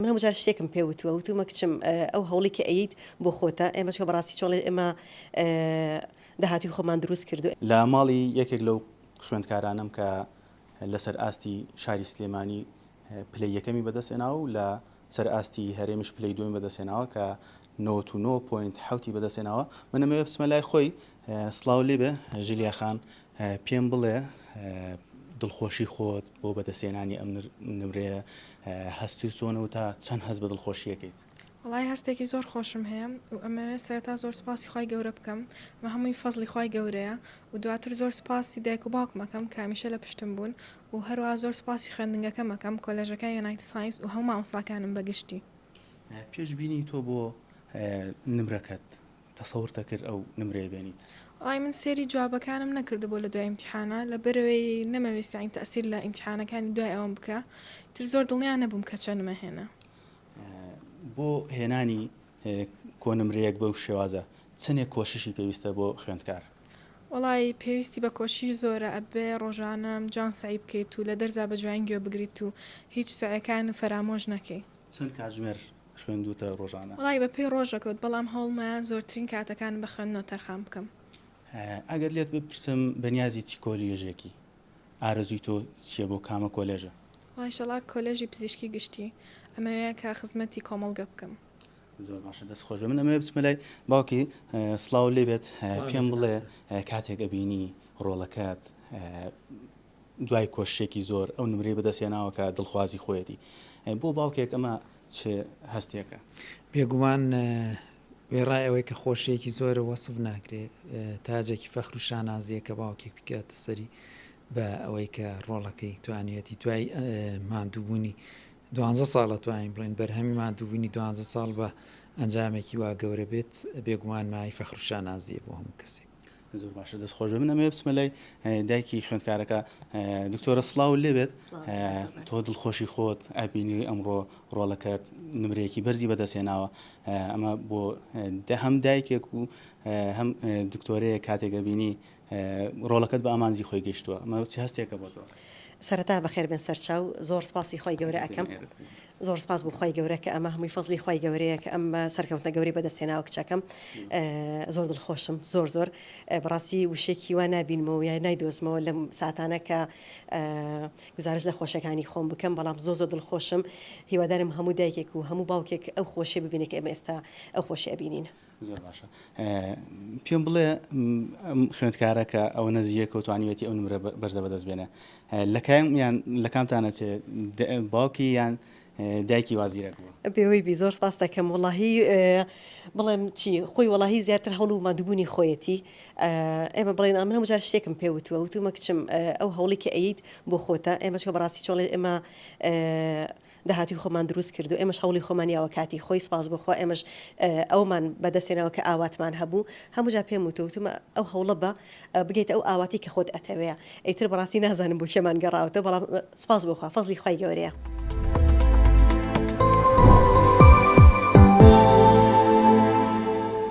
هەموو جار شتێکم پێ وتووە وتومە کچم ئەو هەوڵی کە ئەیت بۆ خۆتە ئێمە چکە بەڕاستی چۆڵێ ئێمە داهاتوی خۆمان دروست کردو. لە ماڵی یەکێک لەو خوێندکارانەم کە لەسەر ئاستی شاری سلێمانی پلەی یەکەمی بەدەستهێناوە و لە سەر ئاستی هەرێمیش پلەی دووەمی بەدەستهێناوە کە 99 point حەوتی بەدەستهێناوە من ئەمەوێ بچمە لای خۆی سڵاو لێبێ ژیلیا خان پێم بڵێ دڵخۆشی خۆت بۆ بەدەستهێنانی ئەم نمرەیە هەست و چۆنە و تا چەند هەست بە دڵخۆشیەکەیت؟ وەڵایی هەستێکی زۆر خۆشم هەیە و ئەمەوێ سەرەتا زۆر سوپاسی خوای گەورە بکەم ئەمە هەمووی فەزڵی خوای گەورەیە و دواتر زۆر سوپاسی دایک و باوکم ئەکەم کە هەمیشە لە پشتم بوون و هەروەها زۆر سوپاسی خوێندنگەکەم ئەکەم کۆلێژەکە United Science و هەموو مامۆستاکانم بە گشتی. پێش بینی تۆ بۆ نمرەکەت تەسەورت ئەکرد ئەو نمرەیە بێنیت؟ وەڵای من سەیری جوابەکانم نەکردبوو لە دوای ئیمتیحانا لەبەرئەوەی نەمەویست یانی تەئسیر لە ئیمتیحانەکانی دوای ئەوەم بکا ئیتر زۆر دڵنیا نەبووم کە چەنم ئەهێنا. بۆ هێنانی کۆنمرەیەک بەو شێوازە چەنێک کۆششی پێویستە بۆ خوێندکار؟ وەڵایی پێویستی بە کۆششی زۆرە ئەبێ ڕۆژانە جوان سەعی بکەیت و لە دەرسا بە جوانی گوێ بگریت و هیچ سەعیەکانت فەرامۆش نەکەی. چەند کاتژمێر خوێندووتە ڕۆژانە؟ وەڵایی بە پێی ڕۆژەکەوت بەڵام هەوڵمە زۆرترین کاتەکانم بە خوێندنەوە تەرخان بکەم. ئەگەر لێت بپرسم بەنیازی چ کۆلیژێکی؟ ئارەزووی تۆ چیە بۆ کامە کۆلێژە؟ وەڵا ئیشەڵا کۆلێژی پزیشکی گشتی ئەمەوێ کە خزمەتی کۆمەڵگە بکەم. زۆر باشە دەست خۆش بێ من ئەمەوێ بچمە لای باوکی سڵاو لێ بێت پێم بڵێ کاتێک ئەبینی ڕۆڵەکەت دوای کۆششێکی زۆر ئەو نمرەی بەدەست هێناوە کە دڵخوازی خۆیەتی بۆ باوکێک ئەمە چ هەستێکە؟ بێگومان وێڕای ئەوەی کە خۆشییەکی زۆرە وەسف ناکرێ، تاجێکی فەخر و شانازییە کە باوکێک بکاتە سەری بە ئەوەی کە ڕۆڵەکەی توانیویەتی دوای ماندووبوونی دوانزە ساڵ ئەتوانین بڵێین بەرهەمی ماندووبوونی دوانزە ساڵ بە ئەنجامێکی وا گەورە بێت بێگومان مایەی فەخر و شانازییە بۆ هەموو کەسێک. زۆر باشە دەست خۆش بێ من ئەمەوێ بچمە لای دایکی خوێندکارەکە دکتۆرە سڵاو لێبێت تۆ دڵخۆشی خۆت ئەبینی ئەمڕۆ ڕۆڵەکەت نمرەیەکی بەرزی بەدەستهێناوە ئەمە بۆ هەم دایکێک و هەم دکتۆرەیە کاتێک ئەبینی ڕۆڵەکەت بە ئامانجی خۆی گەیشتووە ئەمە چ هەستێکە بۆ تۆ؟ سەرەتا بەخێر بێن سەرچاو زۆر سپاسی خوای گەورە ئەکەم زۆر سپاس بۆ خوای گەورە کە ئەمە هەمووی فەزلی خوای گەورەیە کە ئەم سەرکەوتنە گەورەی بەدەست هێناوە کچەکەم زۆر دڵخۆشم زۆر زۆر بەڕاستی وشێکی وا نابینمەوە یا نایدۆزمەوە لەم ساتانە کە گوزارش لە خۆشەکانی خۆم بکەم بەڵام زۆر زۆر دڵخۆشم هیوادارم هەموو دایکێک و هەموو باوکێک ئەو خۆشی ببینێت کە ئێمە ئێستا ئەو خۆشی ئەبینین. زۆر باشە پێم بڵێ ئەم خوێندکارە کە ئەوە نەزیرەکە و توانیوێتی ئەو نمرە بەرزە بەدەست بێنێ لە کام یان لە کامتانە چێ باوکی یان دایکی وازیرەک بوو بێوەی بی زۆر سپاس دەکەم وەڵاهی بڵێم چی خۆی وەڵاهی زیاتر هەوڵ و مادووبوونی خۆیەتی ئێمە بڵێن ئەمن هەموو جار شتێکم پێ وتووە وتومە کچم ئەو هەوڵی کە ئەیت بۆ خۆتە ئێمە چکە بەڕاستی چۆڵێ ئێمە داهاتووی خۆمان دروست کرد و ئێمەش هەوڵی خۆمان یاوە کاتی خۆی سوپاس بۆ خوا ئێمەش ئەوەمان بەدەست هێناوە کە ئاواتمان هەبوو هەموو جار پێم وتووە وتومە ئەو هەوڵە بە بگەیتە ئەو ئاواتی کە خۆت ئەتەوێ ئیتر بەڕاستی نازانم بۆ کێمان گەڕاوەتەوە بەڵام سوپاس بۆ خوا فەزڵی خوای گەورەیە.